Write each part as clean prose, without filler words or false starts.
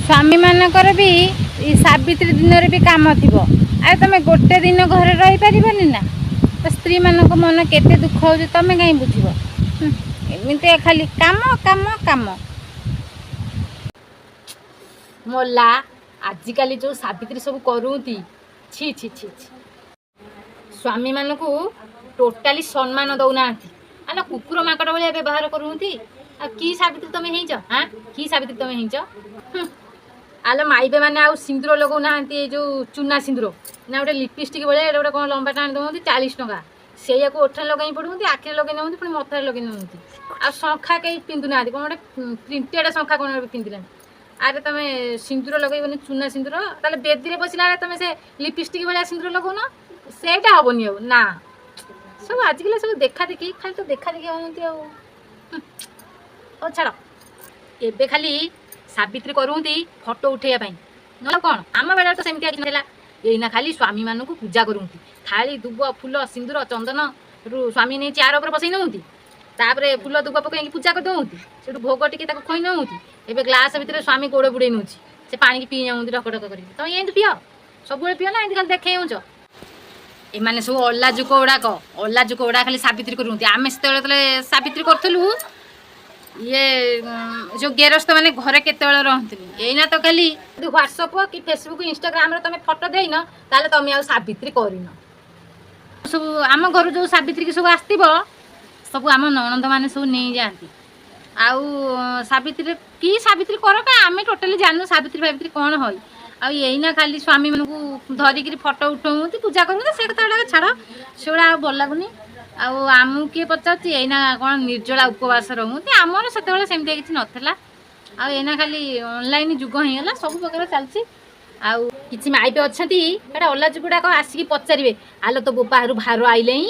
ସ୍ୱାମୀମାନଙ୍କର ବି ଏଇ ସାବିତ୍ରୀ ଦିନରେ ବି କାମ ଥିବ। ଆରେ ତମେ ଗୋଟେ ଦିନ ଘରେ ରହିପାରିବନି ନା? ତ ସ୍ତ୍ରୀମାନଙ୍କ ମନ କେତେ ଦୁଃଖ ହେଉଛି ତମେ କାହିଁ ବୁଝିବ? ଏମିତିଆ ଖାଲି କାମ କାମ କାମ। ମଲା, ଆଜିକାଲି ଯେଉଁ ସାବିତ୍ରୀ ସବୁ କରୁନ୍ତି, ଛି ଛି ଛି ଛି। ସ୍ୱାମୀମାନଙ୍କୁ ଟୋଟାଲି ସମ୍ମାନ ଦେଉନାହାନ୍ତି। ଆଲୋ, କୁକୁର ମାଙ୍କଡ଼ ଭଳିଆ ବ୍ୟବହାର କରୁଛନ୍ତି। ଆଉ କି ସାବିତ୍ରୀ ତମେ ହେଇଛ? ହାଁ, କି ସାବିତ୍ରୀ ତମେ ହେଇଛ? ଆଲୋ ମାଇପେ ମାନେ ଆଉ ସିନ୍ଦୁର ଲଗାଉନାହାନ୍ତି, ଏଇ ଯେଉଁ ଚୁନା ସିନ୍ଦୁର ନା ଗୋଟେ ଲିପିଷ୍ଟିକ୍ ଭଳିଆ ଏଇଟା ଗୋଟେ କ'ଣ ଲମ୍ବାଟା ଆଣି ଦେଉଛନ୍ତି 40 ଟଙ୍କା। ସେଇଆକୁ ଓଠରେ ଲଗାଇ ପଡ଼ୁଛନ୍ତି, ଆଖିରେ ଲଗାଇ ନେଉଛନ୍ତି, ପୁଣି ମଥାରେ ଲଗାଇ ନେଉଛନ୍ତି। ଆଉ ଶଙ୍ଖା କେହି ପିନ୍ଧୁନାହାନ୍ତି, କ'ଣ ଗୋଟେ ପ୍ରିଣ୍ଟେଡ଼ ଶଙ୍ଖା କ'ଣ ଗୋଟେ ପିନ୍ଧିଲାଣି। ଆରେ ତମେ ସିନ୍ଦୁର ଲଗେଇବନି ଚୁନା ସିନ୍ଦୁର, ତାହେଲେ ବେଦିରେ ବସିଲା ବେଳେ ତମେ ସେ ଲିପିଷ୍ଟିକ୍ ଭଳିଆ ସିନ୍ଦୁର ଲଗାଉନ, ସେଇଟା ହବନି ଆଉ ନା? ସବୁ ଆଜିକାଲି ସବୁ ଦେଖା ଦେଖି, ଖାଲି ତ ଦେଖା ଦେଖି ହେଉଛନ୍ତି ଆଉ। ହଉ ଛାଡ଼, ଏବେ ଖାଲି ସାବିତ୍ରୀ କରୁଛନ୍ତି ଫଟୋ ଉଠେଇବା ପାଇଁ, ନହେଲେ କ'ଣ? ଆମ ବେଳରେ ତ ସେମିତି କିଛି ନଥିଲା। ଏଇନା ଖାଲି ସ୍ୱାମୀମାନଙ୍କୁ ପୂଜା କରୁଛନ୍ତି। ଥାଳି, ଦୁବ, ଫୁଲ, ସିନ୍ଦୁର, ଚନ୍ଦନ ରୁ ସ୍ୱାମୀ ନେଇ ଚେୟାର ଉପରେ ବସେଇ ନେଉନ୍ତି। ତାପରେ ଫୁଲ ଦୁବ ପକେଇକି ପୂଜା କରିଦେଉନ୍ତି। ସେଠୁ ଭୋଗ ଟିକେ ତାକୁ ଖୋଇ ନେଉନ୍ତି। ଏବେ ଗ୍ଲାସ ଭିତରେ ସ୍ୱାମୀ ଗୋଡ଼ ବୁଡ଼େଇ ନେଉଛି, ସେ ପାଣିକି ପିଇ ଯାଉନ୍ତି ଢକ ଢକ କରିକି। ତମେ ଏମିତି ପିଅ, ସବୁବେଳେ ପିଅ ନା ଏମିତି ଖାଲି ଦେଖେଇ ହେଉଛ? ଏମାନେ ସବୁ ଅଲାଜୁକ ଗୁଡ଼ାକ, ଅଲାଜୁକ ଗୁଡ଼ା ଖାଲି ସାବିତ୍ରୀ କରୁଛନ୍ତି। ଆମେ ସେତେବେଳେ ଯେତେବେଳେ ସାବିତ୍ରୀ କରୁଥିଲୁ, ଇଏ ଯୋଉ ଗେରସ୍ତ ମାନେ ଘରେ କେତେବେଳେ ରହନ୍ତିନି। ଏଇନା ତ ଖାଲି ହ୍ୱାଟ୍ସଅପ୍ କି ଫେସବୁକ୍, ଇନଷ୍ଟାଗ୍ରାମରେ ତମେ ଫଟୋ ଦେଇନ, ତାହେଲେ ତମେ ଆଉ ସାବିତ୍ରୀ କରିନ। ସବୁ ଆମ ଘରୁ ଯୋଉ ସାବିତ୍ରୀକି ସବୁ ଆସିଥିବ, ସବୁ ଆମ ନଣନ୍ଦ ମାନେ ସବୁ ନେଇଯାଆନ୍ତି। ଆଉ ସାବିତ୍ରୀରେ କି ସାବିତ୍ରୀ କର କା, ଆମେ ଟୋଟାଲି ଜାଣିନୁ ସାବିତ୍ରୀ ଫାବିତ୍ରୀ କ'ଣ ହଇ। ଆଉ ଏଇନା ଖାଲି ସ୍ୱାମୀମାନଙ୍କୁ ଧରିକିରି ଫଟୋ ଉଠଉଛନ୍ତି, ପୂଜା କରୁଛନ୍ତି। ସେ କଥା ଗୁଡ଼ାକ ଛାଡ଼, ସେଗୁଡ଼ା ଆଉ ଭଲ ଲାଗୁନି। ଆଉ ଆମକୁ କିଏ ପଚାରୁଛି? ଏଇନା କ'ଣ ନିର୍ଜଳା ଉପବାସ ରହୁଛନ୍ତି। ଆମର ସେତେବେଳେ ସେମିତିଆ କିଛି ନଥିଲା। ଆଉ ଏଇନା ଖାଲି ଅନଲାଇନ୍ ଯୁଗ ହେଇଗଲା, ସବୁ ପ୍ରକାର ଚାଲିଛି। ଆଉ କିଛି ମାଇପେ ଅଛନ୍ତି, ଏଇଟା ଅଲାଜୁକ ଗୁଡ଼ାକ ଆସିକି ପଚାରିବେ, ଆଲୋ ତୋ ବୋପା ଘରୁ ଭାର ଆଇଲେଇଁ?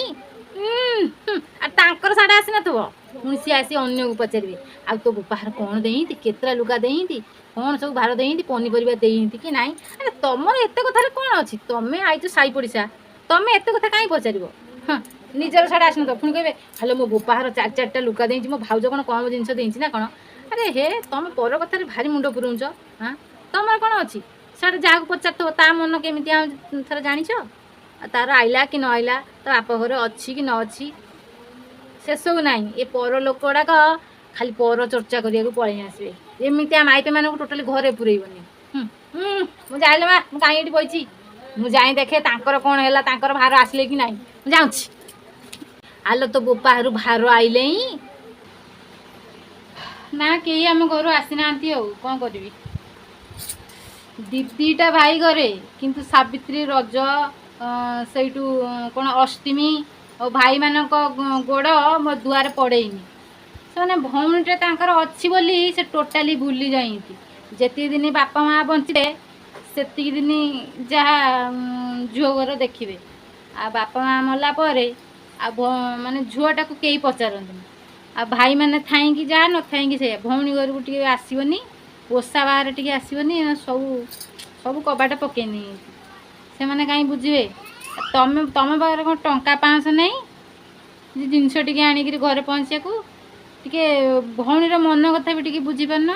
ଆଉ ତାଙ୍କର ସାଡ଼େ ଆସିନଥିବ, ପୁଣି ସିଏ ଆସି ଅନ୍ୟକୁ ପଚାରିବେ, ଆଉ ତୋ ବୋପା ଘର କ'ଣ ଦେଇନ୍ତି, କେତେଟା ଲୁଗା ଦେଇନ୍ତି, କ'ଣ ସବୁ ଭାର ଦେଇନ୍ତି, ପନିପରିବା ଦେଇନ୍ତି କି ନାହିଁ? ଆରେ ତମର ଏତେ କଥାରେ କ'ଣ ଅଛି? ତମେ ଆଇଛ ସାହି ପଡ଼ିଶା, ତମେ ଏତେ କଥା କାହିଁ ପଚାରିବ? ହଁ, ନିଜର ସାଡ଼େ ଆସିନଥିବ, ପୁଣି କହିବେ, ହେଲେ ମୋ ବୋପା ଘର ଚାରି ଚାରିଟା ଲୁଗା ଦେଇଛି, ମୋ ଭାଉଜ କ'ଣ କମ୍ ଜିନିଷ ଦେଇଛି ନା କ'ଣ? ଆରେ ହେ, ତମେ ପର କଥାରେ ଭାରି ମୁଣ୍ଡ ପୁରଉଛ। ହଁ, ତମର କ'ଣ ଅଛି? ସାଡ଼େ ଯାହାକୁ ପଚାରୁଥିବ ତା ମନ କେମିତି ଥରେ ଜାଣିଛ? ଆଉ ତାର ଆଇଲା କି ନ ଆଇଲା, ତା ବାପ ଘରେ ଅଛି କି ନ ଅଛି, ସେସବୁ ନାହିଁ। ଏ ପର ଲୋକ ଗୁଡ଼ାକ ଖାଲି ପର ଚର୍ଚ୍ଚା କରିବାକୁ ପଳେଇ ଆସିବେ। ଏମିତିଆ ମାଇପେ ମାନଙ୍କୁ ଟୋଟାଲି ଘରେ ପୁରେଇବନି। ହୁଁ ହୁଁ ମୁଁ ଯାଇଲେ ମା, ମୁଁ କାହିଁ ଏଠି ବଇଛି? ମୁଁ ଯାଇ ଦେଖେ ତାଙ୍କର କ'ଣ ହେଲା, ତାଙ୍କର ଭାର ଆସିଲେ କି ନାହିଁ। ମୁଁ ଯାଉଛି। ଆଲୋ ତୋ ବୋପା ଘରୁ ଭାର ଆଇଲେଇଁ ନା? କେହି ଆମ ଘରୁ ଆସିନାହାନ୍ତି, ଆଉ କ'ଣ କରିବି? ଦିଦିଟା ଭାଇ ଘରେ, କିନ୍ତୁ ସାବିତ୍ରୀ, ରଜ, ସେଇଠୁ କ'ଣ ଅଷ୍ଟମୀ ଆଉ ଭାଇମାନଙ୍କ ଗୋଡ଼ ମୋ ଦୁଆରେ ପଡ଼େଇନି। ସେମାନେ ଭଉଣୀଟା ତାଙ୍କର ଅଛି ବୋଲି ସେ ଟୋଟାଲି ଭୁଲି ଯାଇନ୍ତି। ଯେତିକି ଦିନ ବାପା ମା ବଞ୍ଚିବେ, ସେତିକି ଦିନ ଯାହା ଝିଅ ଘର ଦେଖିବେ। ଆଉ ବାପା ମା ମଲା ପରେ ଆଉ ମାନେ ଝିଅଟାକୁ କେହି ପଚାରନ୍ତିନି। ଆଉ ଭାଇମାନେ ଥାଇକି ଯାହା, ନଥାଇକି ସେଇଆ। ଭଉଣୀ ଘରକୁ ଟିକେ ଆସିବନି, ଓଷା ବାହାରେ ଟିକେ ଆସିବନି, ସବୁ ସବୁ କବାଟ ପକେଇ ନେଇନ୍ତି। ସେମାନେ କାହିଁ ବୁଝିବେ? ତମେ ତମ ପାଖରେ କ'ଣ ଟଙ୍କା 500 ନାହିଁ ଯେ ଜିନିଷ ଟିକେ ଆଣିକିରି ଘରେ ପହଞ୍ଚିବାକୁ? ଟିକେ ଭଉଣୀର ମନ କଥା ବି ଟିକେ ବୁଝିପାରୁନ?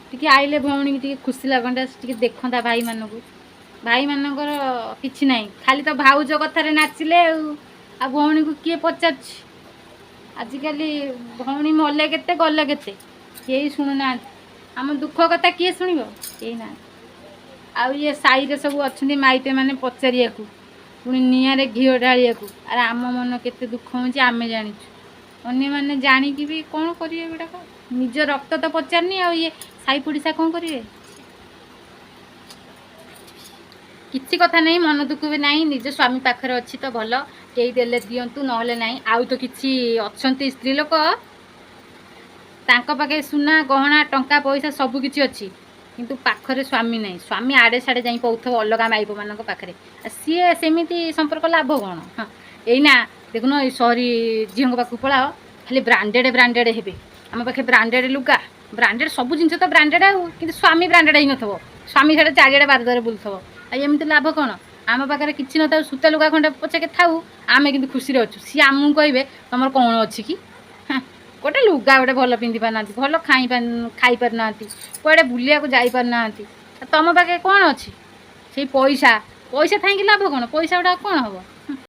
ଟିକେ ଆଇଲେ ଭଉଣୀକି ଟିକେ ଖୁସି ଲାଗନ୍ତା, ଟିକେ ଦେଖନ୍ତା ଭାଇମାନଙ୍କୁ। ଭାଇମାନଙ୍କର କିଛି ନାହିଁ, ଖାଲି ତ ଭାଉଜ କଥାରେ ନାଚିଲେ। ଆଉ ଆଉ ଭଉଣୀକୁ କିଏ ପଚାରୁଛି? ଆଜିକାଲି ଭଉଣୀ ମଲେ କେତେ, ଗଲେ କେତେ, କେହି ଶୁଣୁନାହାନ୍ତି। ଆମ ଦୁଃଖ କଥା କିଏ ଶୁଣିବ? କେହି ନାହାନ୍ତି। ଆଉ ଇଏ ସାହିରେ ସବୁ ଅଛନ୍ତି ମାଇପେ ମାନେ ପଚାରିବାକୁ, ପୁଣି ନିଆଁରେ ଘିଅ ଢାଳିବାକୁ। ଆରେ ଆମ ମନ କେତେ ଦୁଃଖ ହେଉଛି ଆମେ ଜାଣିଛୁ। ଅନ୍ୟମାନେ ଜାଣିକି ବି କ'ଣ କରିବେ? ଏଗୁଡ଼ାକ ନିଜ ରକ୍ତ ତ ପଚାରୁନି, ଆଉ ଇଏ ସାହି ପଡ଼ିଶା କ'ଣ କରିବେ? କିଛି କଥା ନାହିଁ, ମନ ଦୁଃଖ ବି ନାହିଁ। ନିଜ ସ୍ୱାମୀ ପାଖରେ ଅଛି ତ ଭଲ। କେହି ଦେଲେ ଦିଅନ୍ତୁ, ନହେଲେ ନାହିଁ। ଆଉ ତ କିଛି ଅଛନ୍ତି ସ୍ତ୍ରୀ ଲୋକ, ତାଙ୍କ ପାଖରେ ସୁନା ଗହଣା ଟଙ୍କା ପଇସା ସବୁ କିଛି ଅଛି, କିନ୍ତୁ ପାଖରେ ସ୍ୱାମୀ ନାହିଁ। ସ୍ୱାମୀ ଆଡ଼େ ସାଡ଼େ ଯାଇ ପଉଥିବ ଅଲଗା ମାଇପମାନଙ୍କ ପାଖରେ। ଆଉ ସିଏ ସେମିତି ସମ୍ପର୍କ ଲାଭ କ'ଣ? ହଁ, ଏଇନା ଦେଖୁନ, ଏଇ ସହରୀ ଝିଅଙ୍କ ପାଖକୁ ପଳାଅ, ଖାଲି ବ୍ରାଣ୍ଡେଡ଼ ବ୍ରାଣ୍ଡେଡ଼ ହେବେ। ଆମ ପାଖେ ବ୍ରାଣ୍ଡେଡ଼ ଲୁଗା, ବ୍ରାଣ୍ଡେଡ଼ ସବୁ ଜିନିଷ ତ ବ୍ରାଣ୍ଡେଡ଼। ଆଉ କିନ୍ତୁ ସ୍ୱାମୀ ବ୍ରାଣ୍ଡେଡ଼ ହେଇନଥିବ, ସ୍ୱାମୀ ସେଟା ଚାରିଆଡ଼େ ବାର ଦ୍ୱାରେ ବୁଲୁଥିବ। ଆଉ ଏମିତି ଲାଭ କ'ଣ? ଆମ ପାଖରେ କିଛି ନଥାଉ, ସୂତା ଲୁଗା ଖଣ୍ଡେ ପଛକେ ଥାଉ, ଆମେ କିନ୍ତୁ ଖୁସିରେ ଅଛୁ। ସିଏ ଆମକୁ କହିବେ, ତମର କ'ଣ ଅଛି କି? ହଁ। ଗୋଟେ ଲୁଗା ଗୋଟେ ଭଲ ପିନ୍ଧି ପାରୁନାହାନ୍ତି, ଭଲ ଖାଇ ଖାଇପାରୁନାହାନ୍ତି, କୁଆଡ଼େ ବୁଲିବାକୁ ଯାଇପାରୁନାହାନ୍ତି। ତମ ପାଖେ କ'ଣ ଅଛି? ସେଇ ପଇସା। ପଇସା ଥାଇକି ଲାଭ କ'ଣ? ପଇସା ଗୁଡ଼ାକ କ'ଣ ହେବ?